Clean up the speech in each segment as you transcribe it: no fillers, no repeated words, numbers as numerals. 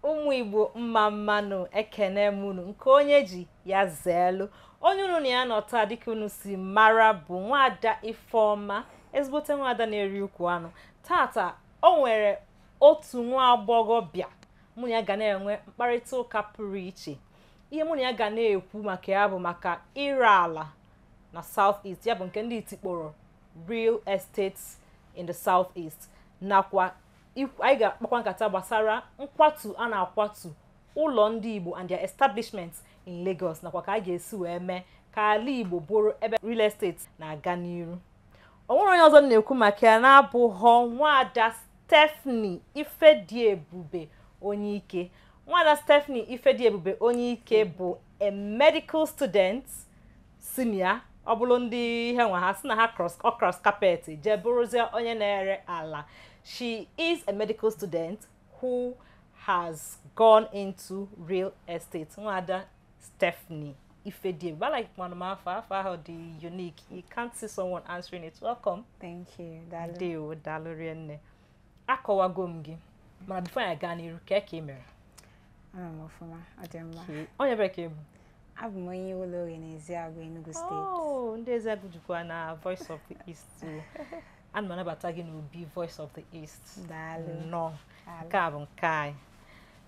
Ụmụ Igbo, mma mma nụ. Ekene m unu nke onye ji ya zeelu. Onye unu na ya nọ taa, dịka unu si mara, bụ Nwaada Ifeọma, ezigbote nwaada na-eri ukwu anụ. Tata o nwere otu nwa agbọghọbịa mụ na ya ga na-enwe mkparịta ụka pụrụ iche. Ihe mụ na ya ga na-ekwu maka ya bụ maka ire ala na South East, ya bụ nke ndị iti kpọrọ real estate in the South East, nakwa anyị ga-akpakwa nkata gbasara nkwatu a na-akwatu ụlọ ndị Igbo and their establishments in Lagos, nakwa ka a ga-esi wee mee ka ala Igbo bụrụ ebe real estate na-aga n'iru. O nwere onye ọzọ m na-ekwu maka ya na-abụghọ Nwaada Stephanie Ifediebube Onyeike. Nwaada Stephanie Ifediebube Onyeike bụ a medical student senior. Ọ bụrụ ndị ihe nwa ha si na ha cross, ọ cross carpet jee bụrụzie onye na-ere ala. She is a medical student who has gone into real estate. Nwaada Stephanie Ifediebube, I like manụ m afọ ahụ dị unique. You can't see someone answering it. Welcome. Thank you. Daalụ. Ndewo, daalụ rinne. Akọwago m gị, mana before anyị gaa n'iru, ka ị mere? Anọ m ọfụma, ọ dị mma. Onye bere ka ị bụ? Abụ m onye Iwollo n'Eziagụ, Enugu Steeti. Oh, ndị Eziagụ jikwa na Voice of the East o. Ana m anabata gị n'obi Voice of the East. Daalụ. Nnọọ. Daalụ. Nke a bụ nke anyị.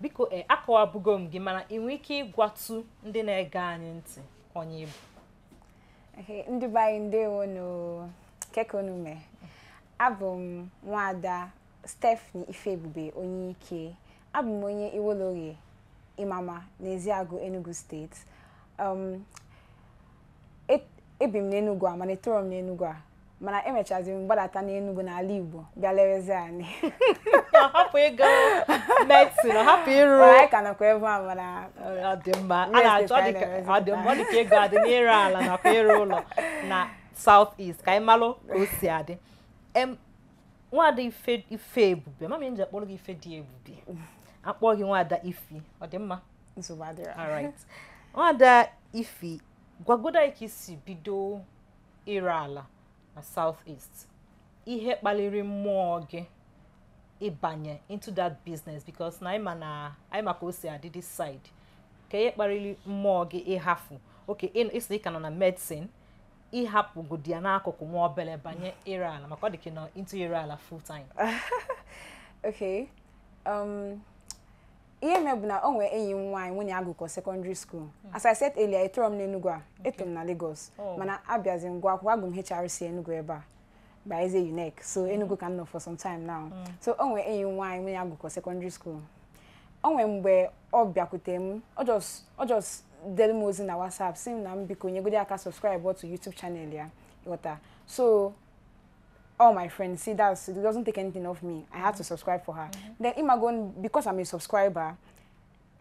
Biko, akọwabugo m gị, mana ị nwere ike ịgwatụ ndị na-ege anyị ntị onye ị bụ? Okay, ndị be anyị, ndewo nụ, keka unu mee. Abụ m Nwaada Stephanie Ifebube Onyeike. Abụ m onye Iwollo Imama n'Eziagụ, Enugu Steeti. Ebi m n'Enugu a, mana etoro m n'Enugu a, mana emechaziri m gbadata n'Enugu n'ala Igbo bịa lerezi anyị. Ọ hapụ ịga medicine, ọ hapụ ịrụ. Mana anyị ka nọkwa ebe a, mana Ọ dị mma. A real na-achọ ọ estate dị anyị ka na-erezi. ọ dị mma, ọ dị ka ego adị n'ịre ala nakwa ịrụ ụlọ na South East. Ka anyị malụ ka o si adị. Nwaada Ife Ebube, mama, nji akpọrọ gị Ife dị Ebube, akpọ gị Nwaada Ifi, ọ dị mma? Nsogbu adịrọ. Alright, Nwaada Ifi, gwagodo anyị ka isi bido ire ala na South East, ihe kpaliri mmụọ gị ịbanye into that business, because na anyị ma na anyị ma ka o si adị this side. Ka ihe kpaliri mmụọ gị ịhafụ oke isi ị ka nọ na medicine, ịhapụgodi ya n'akụkụ nwa obere banye ire ala, maka ọ dị ka ị nọ into ire ala full time? Okay. Ihe mere bụ na o nwere enyi m nwaanyị nwunye agụkọ secondary school. As I said earlier, etoro m n'Enugu a, eto m na Lagos. Oh. Mana abịazi m gụọ akwụkwọ, agụ m HRC Enugu ebe a by Eze UNEC. So Enugu ka m nọ for some time now. So o nwere enyi m nwaanyị nwunye agụkọ secondary school. O nwere mgbe ọ bịakwute m, ọ just dere m ozi na WhatsApp, sị m na m biko nyegodi aka subscribe to YouTube channel ya. Ịghọta? So all my friends see that's it doesn't take anything off me. I had to subscribe for her. Then imago, because I'm a subscriber,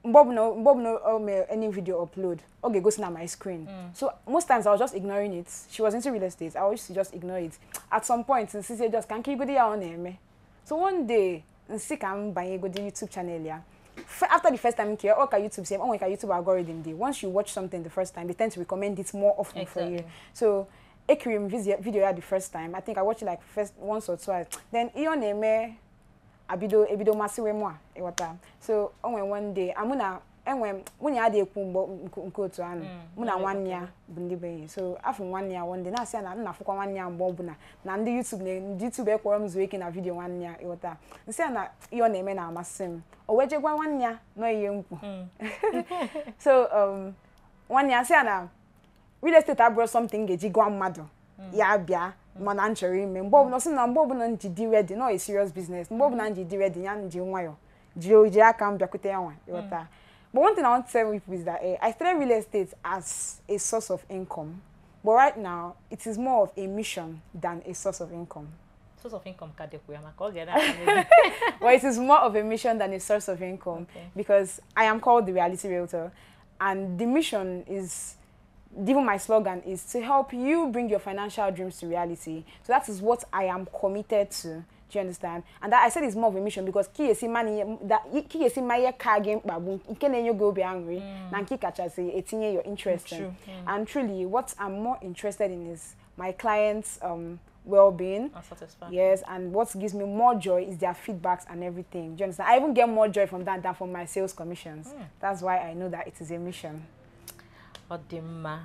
mgbe ọbụla o mere any video upload, ọ ga-egosi na my screen. So most times I was just ignoring it. She was into real estate. I used to just ignore it. At some point, nsi say just ka nkirigodi ya ọ na-eme. So one day, nsi ka m banyegodi YouTube channel ya. After the first time nke ọ ka YouTube say, o nwere ka YouTube algorithm dị. Once you watch something the first time, they tend to recommend it more often for you. So ekiri m video ya the first time. I think I watched it like first once or twice. Then ihe ọ na-eme abido ebido masịwe mụ a, ịghọta? So o nwere one day amụ na enwe m nwunye ya dị ekwu mgbe nke otu ahụ mụ na nwanne ya bụ ndị be enyi. So afọ nwanne ya one day na-asị ya na m na-afụkwa nwanne ya mgbe ọbụla na ndị YouTube na ndị YouTube ekpọrọ m zuo ike na video nwanne ya, ịghọta? Nsị ya na ihe ọ na-eme na-amasị m. O wee jee gwa nwanne ya nọ ihe mkpu. So nwanne ya sị ya na real estate abụrụ something ga-eji gwa mmadụ ya bịa, mana m chọrọ ime mgbe ọbụla. Ọ sị na mgbe ọbụla m ji dị ready, no a serious business, mgbe ọbụla m ji dị ready, ya m ji nwayọ jiri aka m bịakwute ya nwa, ịghọta? But one thing I want to tell people is that I started real estate as a source of income, but right now it is more of a mission than a source of income. Source of income ka dịkwa ya, maka ọ ga na Well, it is more of a mission than a source of income because I am called the Reality Realtor, and the mission is, even my slogan is to help you bring your financial dreams to reality. So that is what I am committed to. Do you understand? And that I said it's more of a mission because ka esi ma that ka esi ma ihe ka gị mkpa bụ nke na-enye gị obi aṅụrị na nke kachasị etinye your interest in. True. And truly, what I'm more interested in is my clients' well-being. And satisfaction. Yes, and what gives me more joy is their feedbacks and everything. Do you understand? I even get more joy from that than from my sales commissions. That's why I know that it is a mission. Ọ dị mma.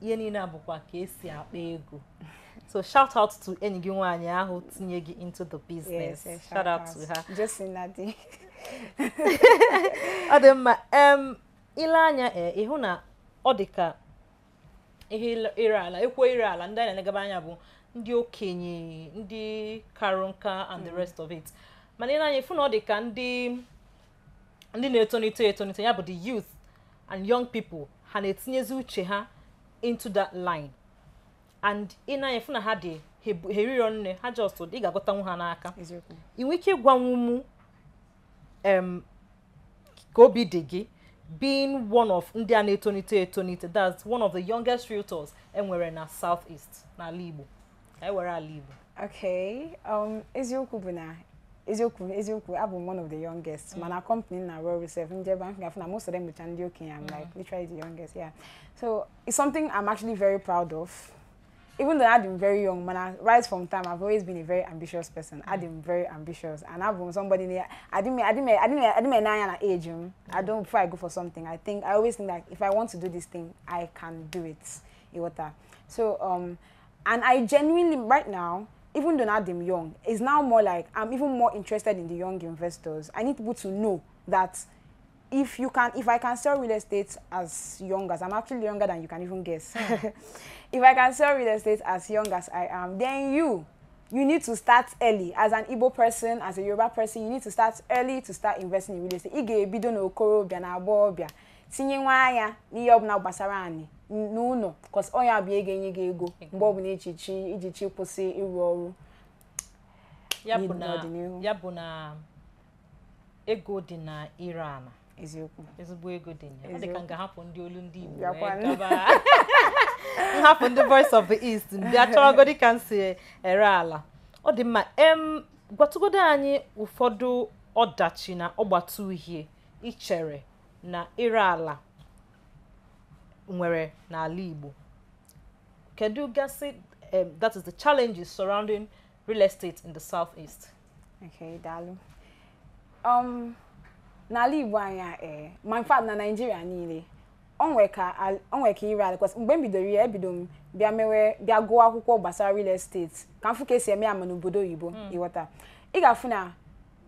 Ihe niile a bụkwa ka esi akpa ego. So shout out to enyi gị nwaanyị ahụ tinye gị into the business. Yes, Shout out to her. Just in that day. Ọ dị mma. Ile anya, ịhụ na ọ dị ka ihe ire ala, ekwo ire ala ndị anyị na-elegaba anya bụ ndị okenye, ndị karụ nka and the rest of it. Mana ile anya, ịfụ na ọ dị ka ndị na-etonite etonite, ya bụ the youth and young people, ha na-etinyezi uche ha into that line. And ị na-anya, ịfụ na ha dị ha eriro nne ha, just ị ga-agọtanwu ha n'aka. Eziokwu. Ị nwere ike ịgwanwu mụ ka obi dị gị being one of ndị a na-etonite etonite, that's one of the youngest realtors enwere na South East, n'ala Igbo, ka e were ala Igbo? Okay. Eziokwu bụ na eziokwu eziokwu, abụ m one of the youngest. Mana company na arụ ọrụ sef, ndị ebe ahụ ga-afụ na most of them bụcha ndị okenye. I'm like literally the youngest, yeah. So it's something I'm actually very proud of. Even though I've been very young, man, right from time I've always been a very ambitious person. I've been very ambitious, and I've been somebody. I didn't na age. I don't, before I go for something, I always think that if I want to do this thing, I can do it. Ịghọta? So and I genuinely right now, even though now I'm young, it's now more like I'm even more interested in the young investors. I need people to know that if I can sell real estate as young as I'm, actually younger than you can even guess. If I can sell real estate as young as I am, then you need to start early. As an Igbo person, as a Yoruba person, you need to start early to start investing in real estate. Ị ga-ebido n'okorobịa na agbọghọbịa tinye nwa anya n'ihe ọbụla gbasara anị n'ụlọ, cause onye abịa ga-enye gị ego mgbe ọbụla echichi iji chi kwụsị ịrụ ọrụ Ya bụ na n'ọdịnihu. Ya bụ na ego dị na ire ala. Eziokwu. Ezigbo ego dị na ya. Ọ dị ka m ga-ahapụ ndị olu ndị Igbo wee Bịakwanụ. gaba nhapụ ndị Voice of the East, ndị achọrọgodi ka m si ere ala. Ọ dị mma. Gwatụgodo anyị ụfọdụ ọdachi na ọgbata uhie ị chere na ire ala nwere n'ala Igbo. Kedu gasị, that is the challenges surrounding real estate in the Southeast? Okay, daalụ. N'ala Igbo anyị a, ma in fact na Naịjirịa niile, o nwee ka ire ala, 'cause mgbe m bidoro ya, ebido m bịa mewe, bịa gụọ akwụkwọ gbasara real estate ka m fụ ka esi eme ya ma n'obodo oyibo. Ịghọta, ị ga-afụ na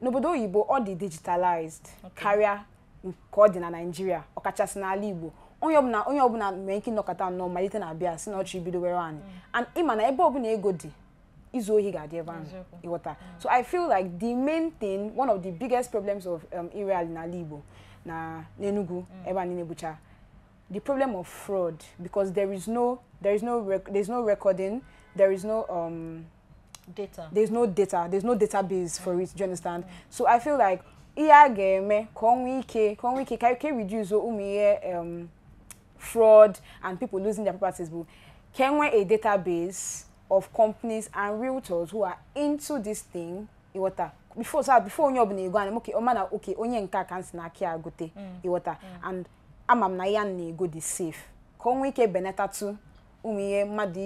n'obodo oyibo ọ dị digitalized karịa ka ọ dị na Naịjirịa, ọkachasị n'ala Igbo. Onye ọbụla nwere ike ịnọkọta nnọọ malite na abịa si na ọchị bido were anyị, and ịma na ebe ọbụla ego dị, izu ohi ga-adị ebe ahụ. Eziokwu. Ịghọta? So I feel like the main thing, one of the biggest problems of ire ala n'ala Igbo na n'Enugu ebe a niile bụcha the problem of fraud, because there is no recording, there is no data. There's no data, there's no database for it. Do you understand? So I feel like ihe a ga-eme ka o nwee ike ka reduce ụmụ ihe fraud and people losing their properties bụ ka enwee a database of companies and realtors who are into this thing. Ịghọta? Before, so before onye ọbụla ego anyị, okay, ọma na okay, onye nke a ka m si n'aka ya gote, ịghọta, and ama m na ya na-ego dị safe, ka o nwee ike benatatụ ụmụ ihe mmadụ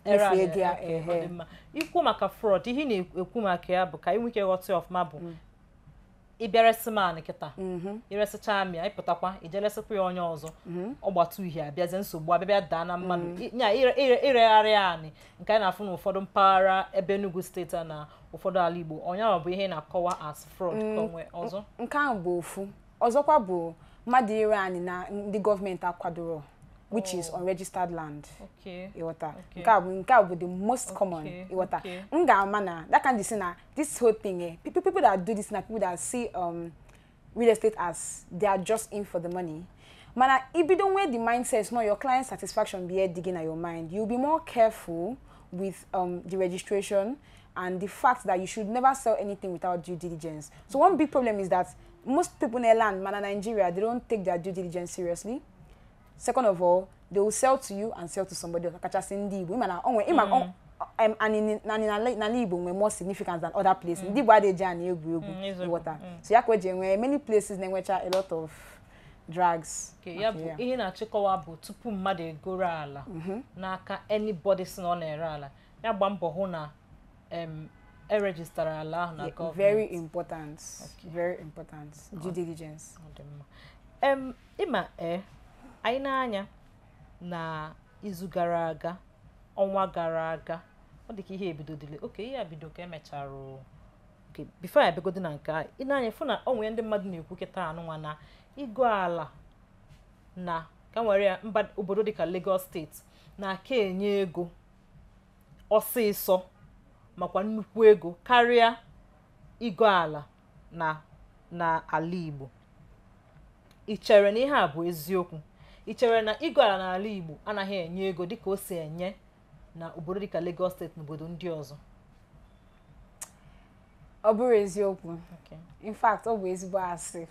Ere mefu ego ya. Okay, ọ Ehe. dị mma. Ikwu maka fraud, ihe ị na-ekwu maka ya bụ ka ị nwee ike ghọta ya ọfụma, bụ ịbịa resi m anị kịta, iresịcha m ya, ịpụtakwa ijeresịkwa ya onye ọzọ, ọgbata uhie abịazie, nsogbu abịa daa na mmadụ. Nya iregharị anị nke anyị na-afụ n'ụfọdụ mpaghara ebe Enugu steeti a na ụfọdụ ala Igbo, onye ahụ bụ ihe ị na-akọwa as fraud, ka o nwee ọzọ? Nke ahụ bụ ofu. Ọzọkwa bụ mmadụ ire anyị na ndị gọọmenti akwadoro, which is unregistered land. Ịghọta? Nke a bụ the most common. Ịghọta? M ga-ama na that kind of thing, na this whole thing, people that do this na people that see real estate as they are just in for the money. Mana ibido nwee the mindset, no, your client satisfaction be digging at your mind, you'll be more careful with the registration and the fact that you should never sell anything without due diligence. So one big problem is that most people in land, mana Nigeria, they don't take their due diligence seriously. Second of all, they will sell to you and sell to somebody else. Kachasị ndị Igbo, ịma na onwe ịma and n'ala Igbo nwere more significance than other places. Ndị Igbo adịghị eji ana egwu egwu. Eziokwu. Ịghọta? So ya ka o ji enwe many places na-enwecha a lot of drags. Okay, ya maka bụ ya. Ihe na-achịkọwa bụ tupu mmadụ egoro ala n'aka anybody si na ọ na-ere ala, Ya gba mbọ hụ na erejistara ala ahụ na gọọmenti. Very important. Very important. Due diligence. Ọ dị mma. Ịma anyị na-anya na izu gara aga, ọnwa gara aga, ọ dị ka ihe ebidodile. Oke ihe ebido ka emechara. Okay, before anyị abịagodi na nke a, ị na-anya fụ na o nwere ndị mmadụ na-ekwu kịta anụnwa na ịgo ala na ka nwere ya mba obodo dịka Lagos steeti na-aka enye ego ọsịsọ makwa nnukwu ego karịa ịgo ala na ala Igbo. Ị chere na ihe a bụ eziokwu? Ị chere na ịgo ala n'ala Igbo anaghị enye ego dịka o si enye na obodo dịka Lagos steeti na obodo ndị ọzọ? Ọ bụrụ eziokwu. In fact, ọ bụ ezigbo asị.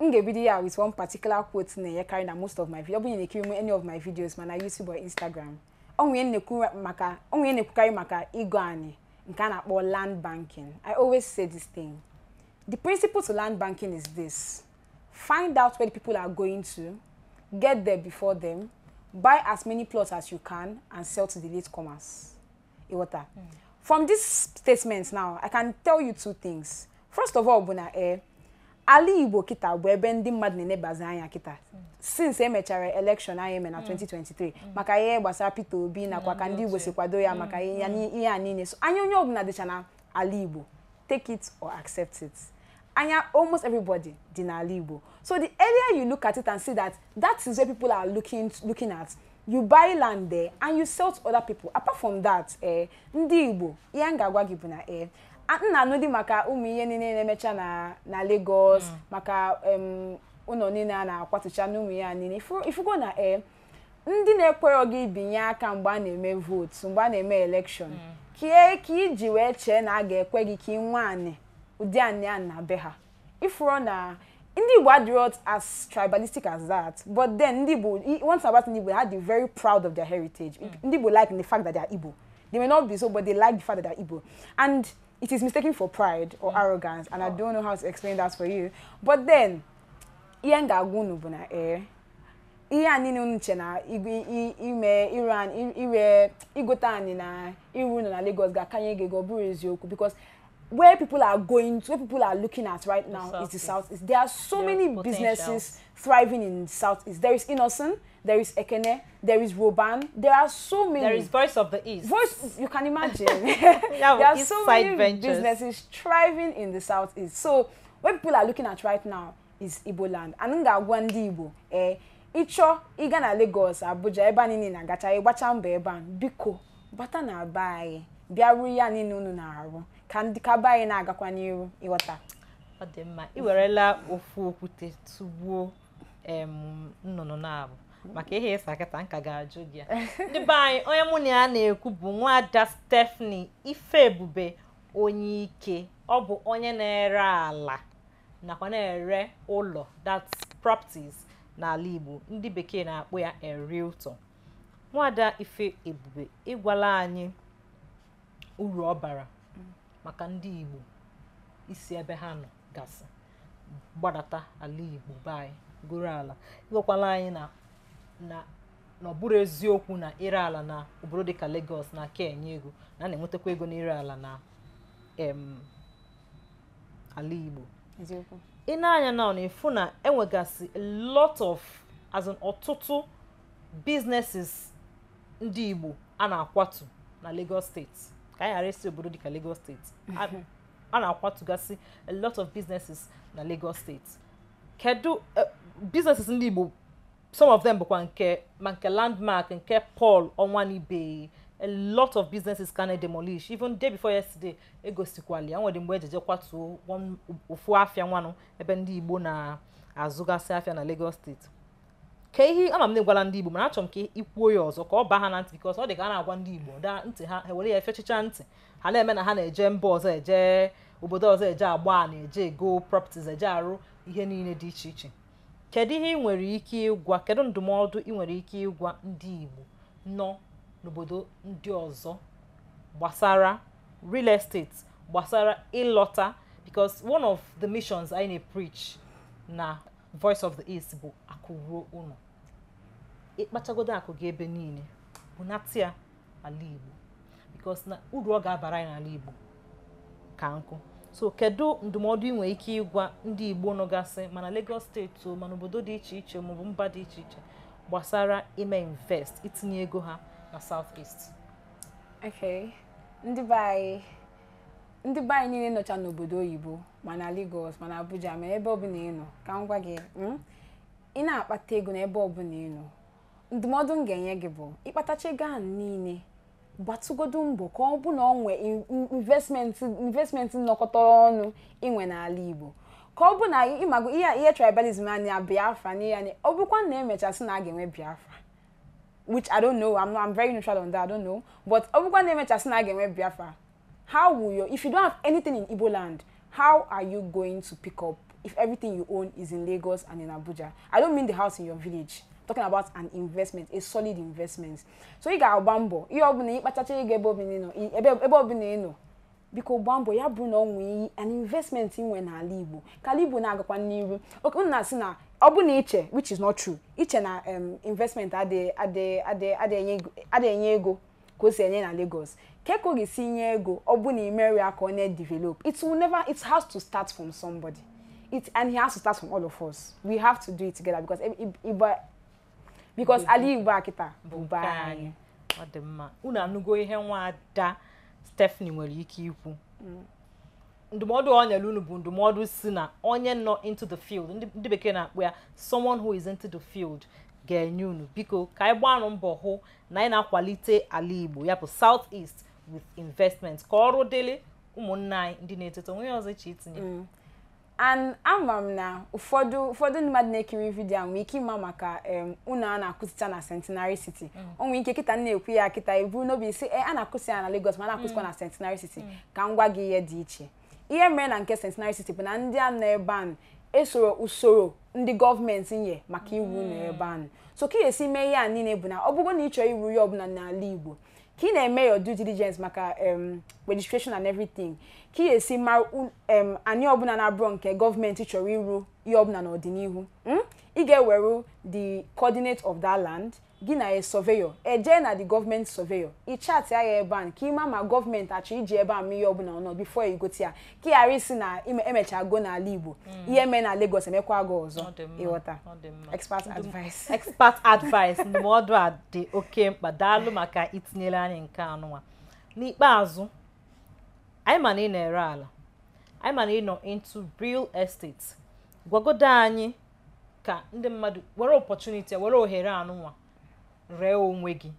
M ga-ebido ya with one particular quote na-enyekarị na most of my videos. Ọ bụrụ na ị na-ekiri m any of my videos ma na YouTube or Instagram, ọ nwere na-ekwukarị maka ịgo anị nke a na-akpọ land banking. I always say this thing. The principle to land banking is this: find out where the people are going to, get there before them, buy as many plots as you can, and sell to the latecomers. Ịghọta? From this statement now, I can tell you two things. First of all, bụ na ala Igbo kịta bụ ebe ndị mmadụ na-enebazi anya kịta since emechara election anyị eme na 2023 maka ihe gbasara Peter Obi nakwa ka ndị Igbo si kwado ya maka ihe a niile. So anya onye ọbụla dịcha na ala Igbo, take it or accept it. Anya almost everybody dị n'ala Igbo. So the earlier you look at it and see that that is where people are looking at, you buy land there and you sell to other people. Apart from that, ndị Igbo, ihe m ga-agwa gị bụ na m na-anụ dị maka ụmụ ihe niile na-emecha na Lagos, maka ụlọ niile a na-akwatụcha n'ụmụ ya niile. Ifugo na ndị na-ekwerọ gị binye aka mgbe a na-eme vote, mgbe a na-eme election, ka iji wee chee na a ga-ekwe gị ka ị nwee anị ụdị anị a na be ha. Ifuro na ndị Igbo adịrọ as tribalistic as that, but then ndị Igbo, once about ndị Igbo, they are very proud of their heritage. Ndị Igbo like the fact that they are Igbo. They may not be so, but they like the fact that they are Igbo. And it is mistaken for pride or arrogance, and I don't know how to explain that for you. But then, ihe m ga-agwa unu bụ na ihe a niile unu che na ime ire igote anyị na iru ụlọ na Lagos ga-akanye gị ego, ọ bụrụ eziokwu, because where people are going to, where people are looking at right now is the Southeast. There are so many businesses thriving in the Southeast. There is Innocent, there is Ekene, there is Roban. There are so many. There is Voice of the East. Voice, you can imagine. There are so many businesses thriving in the Southeast. So what people are looking at right now is Igbo land. And m ga-agwa ndị Igbo, ịchọ ịga na Lagos, Abuja, ebe a niile na-agacha, ịgbacha mbọ ebe a, biko bata na be anyị, bịa ruo ya niile unu na-arụ, ka ndị ka be anyị na-agakwa n'iru. Ịghọta? Ọ dị mma. Ị werela ofu okwute tụgbuo nnụnụ na-abụ maka ihe ịsa kịta nka ga-ajụ gị ya. Ndị be anyị, onye mụ na ya na-ekwu bụ Nwaada Stephanie Ifebube Onyeike. Ọ bụ onye na-ere ala nakwa na-ere ụlọ, that's properties n'ala Igbo, ndị bekee na-akpọ ya a realtor. Nwaada Ifebube, ịgwala anyị uru ọ bara maka ndị Igbo isi ebe ha nọ gasị gbadata ala Igbo be anyị goro ala. Ịgwakwala anyị na na ọ bụrụ eziokwu na ire ala na obodo dịka Lagos na aka enye ego, na a na-enwetakwa ego n'ire ala na ala Igbo. Ị na-anya na ọ na-efu na enwegasị a lot of, as in ọtụtụ businesses ndị Igbo a na-akwatu na Lagos steeti, ka anyị ghara isi obodo dịka Lagos steeti, a na-akwatugasị a lot of businesses na Lagos steeti. Kedu businesses ndị Igbo? Some of them bụkwa nke ma nke Landmark, nke Paul Onwanibe, a lot of businesses ka na-demolish. Even day before yesterday egosikwala ya nwere mgbe ejeje kwatuo ofu afịa nwanụ ebe ndị Igbo na-azụgasị afịa na Lagos steeti. Ka ihe ama m na-egwala ndị Igbo, mana achọrọ m ka ikwuo ya ọzọ ka ọ baa ha na ntị, because ọ dị ka a na-agwa ndị Igbo da ntị ha were ya efechicha ntị ha na-eme na ha na-eje mba ọzọ, eje obodo ọzọ, eje agba na eje ego properties, eje arụ ihe niile dị iche iche. Kedu ihe ị nwere ike ịgwa, kedu ndụmọdụ ị nwere ike ịgwa ndị Igbo nọ n'obodo ndị ọzọ gbasara real estate, gbasara ịlọta? Because one of the missions anyị na-preach na Voice of the East bụ akụ ruo ụlọ. Ịkpachagodo akụ gị ebe niile, bunata ya ala Igbo, because na uru ọ ga-abara anyị n'ala Igbo ka nkụ. So kedu ndụmọdụ ị nwere ike ịgwa ndị Igbo nọgasị mana Lagos steeti o, mana obodo dị iche iche maọbụ mba dị iche iche gbasara ime invest, itinye ego ha na South East? Okay. Ndị be anyị niile nọcha n'obodo oyibo, mana Lagos, mana Abuja, ma ebe ọbụla ị nọ, ka m gwa gị, ị na-akpata ego n'ebe ọbụla ị nọ, ndụmọdụ m ga-enye gị bụ ịkpatacha ego ahụ niile, gbatụgodo mbọ ka ọ bụ na ọ nwee investment nnọkọtara ọnụ inwe n'ala Igbo, ka ọ bụ na ịmago ihe tribalism a na Biafra na ihe ọ bụkwa na emechasị na a ga-enwe Biafra, which I don't know. I'm not, I'm very neutral on that. I don't know. But ọ bụkwa na emechasị na a ga-enwe Biafra, how will you, if you don't have anything in Igbo land, how are you going to pick up if everything you own is in Lagos and in Abuja? I don't mean the house in your village. I'm talking about an investment, a solid investment. So ị ga-agba mbọ ihe ọbụla ịkpachacha ego ebe ọbụla ị nọ, ebe ọbụla ị nọ, biko gbaa mbọ ya bụrụ na ọ nwee an investment inwe n'ala Igbo, ka ala Igbo na-agakwa n'iru. Okay, unu na-asị na ọ bụ na iche, which is not true, iche na investment adị enye ego ka o si enye na Lagos. Ke ka ọ ga-esi nye ego ọ bụ na imeri ya ka ọ na-develop? It will never. It has to start from somebody, it and he has to start from all of us. We have to do it together because ala Igbo a kịta bụ be anyị. Ọ dị mma. Unu anụgo ihe nwaada Stephanie nwere ike ikwu. Ndụmọdụ ọ nyere unu bụ ndụmọdụ si na onye nọ into the field, ndị bekee na-akpọ ya someone who is into the field, ga-enye unu. Biko, ka anyị gbanụ mbọ hụ na anyị na-akwalite ala Igbo, ya bụ South East, with investment, ka ọrụ dịrị ụmụnne anyị ndị na-etete. Onwe ọzọ iche itinye? And ama m na ụfọdụ ndị mmadụ na-ekiri vidiyo a nwee ike ịma maka unu a na-akụzicha na Centenary City. O nwee ike kịta m na-ekwu ya kịta eburu n'obi si e a na-akụzi ya na Lagos, ma a na-akụzikwa na Centenary City. Ka m gwa gị ihe dị iche. Ihe mere na nke Centenary City bụ na ndị a nọ ebe a esoro usoro ndị gọọmenti nye maka iwu ụlọ ebe ahụ. So ka ị ga-esi mee ihe a niile bụ na ọ bụrụ na ị chọrọ iwu ya ọbụla n'ala Igbo, ka ị na-eme your due diligence maka registration and everything, ka ị ga-esi mara anyị ọbụla na-abụrụ nke gọọmenti chọrọ iru ihe ọbụla n'ọdịnihu, Ị ga-eweru the coordinate of that land gị na a surveyor eje na the government surveyor, ị chat ya ebe a ka ịma ma gọọmenti achọ iji ebe a mee ihe ọbụla ọnọ before you gote ya, ka ị ghara isi na emecha go n'ala Igbo, ihe mee na Lagos emekwa gị ọzọ. Ọ dị mma, Ịghọta? ọ dị mma. Expert advice. Expert advice, ndụmọdụ a dị oke mkpa. Daalụ maka itinyere anyị nke anụnwa. N'ikpeazụ, anyị ma na ị na-ere ala, anyị ma na ị nọ into real estate. Gwagodo anyị ka ndị mmadụ were opportunity, were ohere anụnwa ree onwe gị,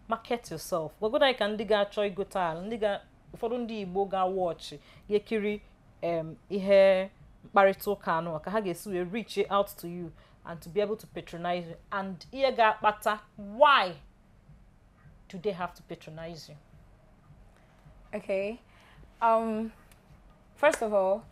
market yourself. Gwagodo anyị ka ndị ga-achọ igote ala, ndị ga ụfọdụ ndị Igbo ga-awọchị, ga-ekiri ihe mkparịta ụka anụnwa, ka ha ga-esi wee reach out to you and to be able to patronize you, and ihe ga-akpata, why do they have to patronize you? Okay. First of all,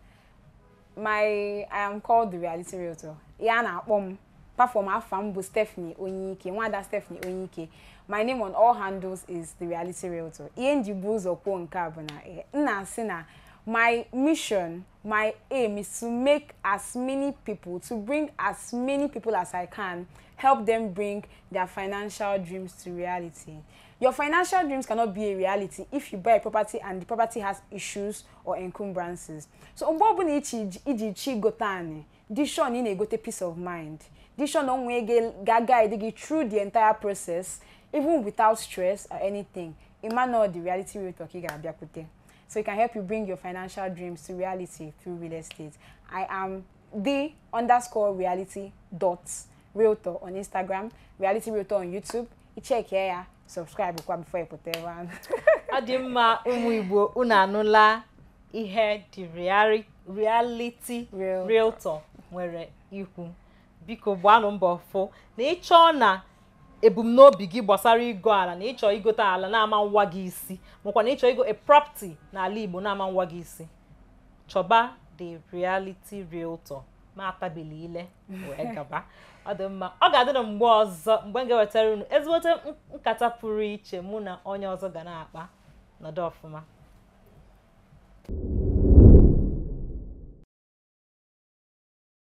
my I am called the reality realtor. Ya na-akpọ m platform afa m bụ Stephanie Onyeike, nwada Stephanie Onyeike. My name on all handles is the reality realtor. Ihe m ji bụ ụzọ kwuo nke a bụ na m na-asị na my mission, my aim is to make as many people, to bring as many people as I can, help them bring their financial dreams to reality. Your financial dreams cannot be a reality if you buy a property and the property has issues or encumbrances. So mgbe ọbụla iji chi gote anị, dị sure na ị na-egote peace of mind. Dị sure na onwe ga-guide gị through the entire process, even without stress or anything. Emmanuel, the reality realtor ka ị ga-abịakwute. So it can help you bring your financial dreams to reality through real estate. I am the_reality.realtor on Instagram, reality realtor on YouTube. I check ya, subscribe kwa before you put ebe ahụ. Ọ dị mma. Ụmụ Igbo, unu anụla ihe the reality Realtor. realtor nwere ikwu. Biko, gbanụ mbọ fụ na ịchọọ na ebumnobi gị gbasara igo ala, na ịchọ igote ala na-ama nwa gị isi, makwa na ịchọ igo a property n'ala Igbo na-ama nwa gị isi, chọba the reality realtor. Ma atabili ile wee gaba. Ọ dị mma. Ọ ga-adị na mgbe ọzọ, mgbe m ga-ewetara unu ezigbote nkata pụrụ iche mụ na onye ọzọ ga na-akpa. Nọdụ ọfụma.